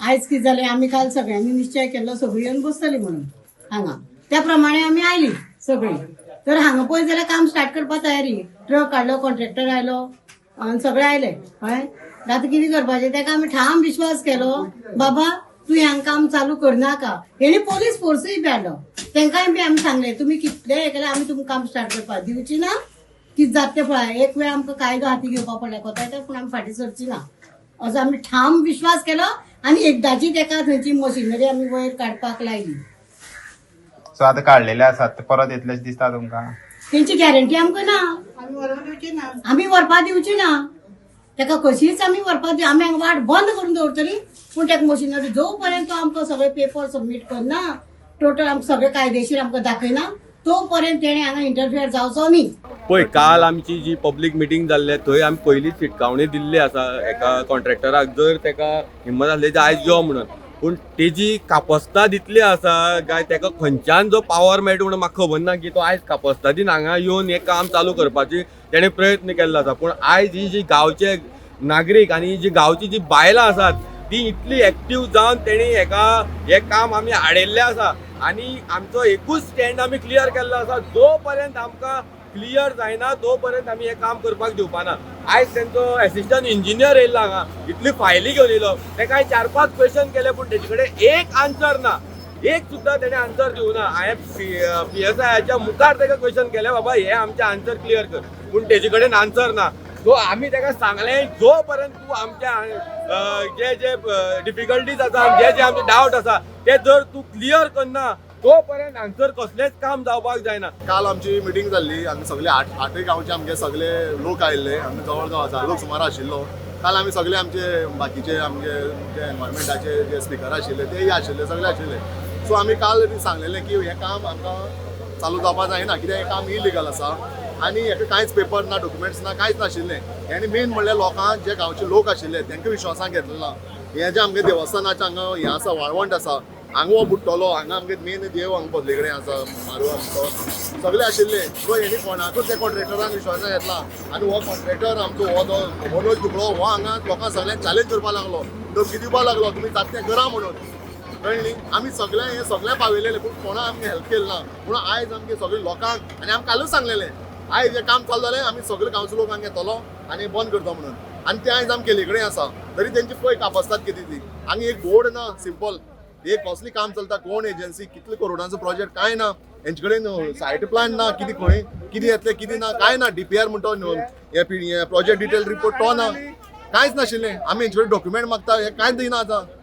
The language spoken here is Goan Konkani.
आयज कितें जालें, आमी काल सगळ्यांनी निश्चय केल्लो सगळीं येवन बसतली म्हणून हांगा. त्या प्रमाणे आमी आयली सगळीं. तर हांगा पळय जाल्यार काम स्टार्ट करपा तयारी. ट्रक हाडलो, कॉन्ट्रॅक्टर आयलो आनी सगळे आयले. कळ्ळें? आतां कितें करपाचें? ताका आमी ठाम विश्वास केलो, बाबा तूं हांगा काम चालू करनाका. हेणी पोलीस फोर्सूय बी हाडलो. तांकांय बी आमी सांगलें, तुमी कितलें हें केलें, आमी तुमकां काम स्टार्ट करपाक दिवची ना. कितें जाता तें पळय. एक वेळ आमकां कायदो हाती घेवपा पडल्या कोता येता, पूण आमी फाटीं सरची ना असो आमी ठाम विश्वास केलो आनी एकदांची ताका थंयची मशिनरी आमी वयर काडपाक लायली. सो आतां काडलेले आसात ते परत येतलेच दिसता तुमकां? तेंची गॅरंटी आमकां ना. आमी व्हरपा दिवची ना ताका. कशीच आमी व्हरपा दिव, आमी हांगा वाट बंद करून दवरतली, पूण ताका मशिनरी जो पर्यंत तो आमकां सगळे पेपर सबमीट करना, टोटल आमकां सगळे कायदेशीर आमकां दाखयना, तो पर्यंत तेणें हांगा इंटरफियर जावचो न्ही. पळय, काल आमची जी पब्लीक मिटींग जाल्ले थंय आमी पयलींच शिटकावणी दिल्ली आसा एका कॉन्ट्रॅक्टराक, जर तेका हिम्मत आसली जाल्यार आयज यो म्हणून. पूण तेजी कापस्ताद इतली आसा काय तेका खंयच्यान जो पावर मेळटा म्हणून म्हाका खबर ना की तो आयज कापस्तादीन हांगा येवन हें काम चालू करपाची तेणें प्रयत्न केल्लो आसा. पूण आयज ही जी गांवचे नागरीक आनी जी गांवची जी बायलां आसात ती इतली एक्टीव जावन तेणी हेका हें काम आमी आडयल्लें आसा. आनी आमचो एकूच स्टँड आमी क्लियर केल्लो आसा, जो पर्यंत आमकां क्लियर जायना तो पर्यंत आमी हें काम करपाक दिवपाना. आयज तेंचो एसिस्टंट इंजिनियर येयल्लो हांगा, इतली फायली घेवन येयलो. तेका हांवें 4-5 क्वेश्चन केले, पूण तेजे कडेन एक आन्सर ना, एक सुद्दां तेणें आन्सर दिवना. हांवें पीएसआयाच्या मुखार तेका क्वेश्चन केलें, बाबा हे आमचे आन्सर क्लियर कर, पूण तेजे कडेन आन्सर ना. सो आमी तेका सांगलें, जो पर्यंत तूं आमच्या जे जे डिफिकल्टीज आसा, जे जे आमचे डावट आसा ते जर तूं क्लियर करना तो पर्यंत हांगसर कसलेंच काम जावपाक जायना. काल आमची मिटींग जाल्ली. आमी सगळे आठय गांवचे आमगे सगळे लोक आयिल्ले. आमी जवळ जवळ 1000 लोक सुमार आशिल्लो. काल आमी सगळे आमचे बाकीचे आमगे जे एनवायरमेंटाचे जे स्पिकर आशिल्ले तेय आशिल्ले, सगळे आशिल्ले. सो आमी काल सांगलेलें की हें काम आमकां चालू जावपाक जायना, कित्याक हें काम इलिगल आसा आनी हेका कांयच पेपर ना, डॉक्युमेंट्स ना, कांयच नाशिल्लें. आनी मेन म्हणल्यार लोकांक, जे गांवचे लोक आशिल्ले तांकां विश्वासान घेतलें ना. हें जें आमगे देवस्थानाचें हांगा हें आसा, वाळवंट आसा, हांगा हो बुडटलो, हांगा आमगे मेन देव हांगा बदले कडेन आसा, म्हारू आमचो, सगळे आशिल्ले. सो हेणी कोणाकूच त्या कॉन्ट्रॅक्टरान विश्वासान घेतला आनी हो कॉन्ट्रॅक्टर आमचो हो जो मनोज दुबळो हो हांगा लोकांक सगळ्यांक चॅलेंज करपाक लागलो, धमकी दिवपाक लागलो, तुमी जाता तें करा म्हणून. कळ्ळें न्ही? आमी सगळें हें सगळें पावयलेलें, पूण कोणा आमकां हेल्प केलें ना. म्हणून आयज आमगे सगळे लोकांक, आनी आमी कालूच सांगलेलें, आयज हें काम चालू जालें आमी सगळे गांवचे लोकांक येतलो आनी बंद करता म्हणून. आनी तें आयज आमी केल्ले कडेन आसा, तरी तेंची पळय कापस्ताद कितें ती. हांगा एक बोर्ड ना, सिंपल एक कसलें काम चलता, कोण एजन्सी, कितले करोडांचो प्रोजेक्ट, कांय ना. हेंचे कडेन सायट प्लान ना, कितें खंय कितें येतलें कितें ना, कांय ना. डीपीआर म्हणटा हे प्रोजेक्ट डिटेल रिपोर्ट तो ना, कांयच नाशिल्लें. आमी हेंचे कडेन डॉक्युमेंट मागता, हे कांयच दिना आतां.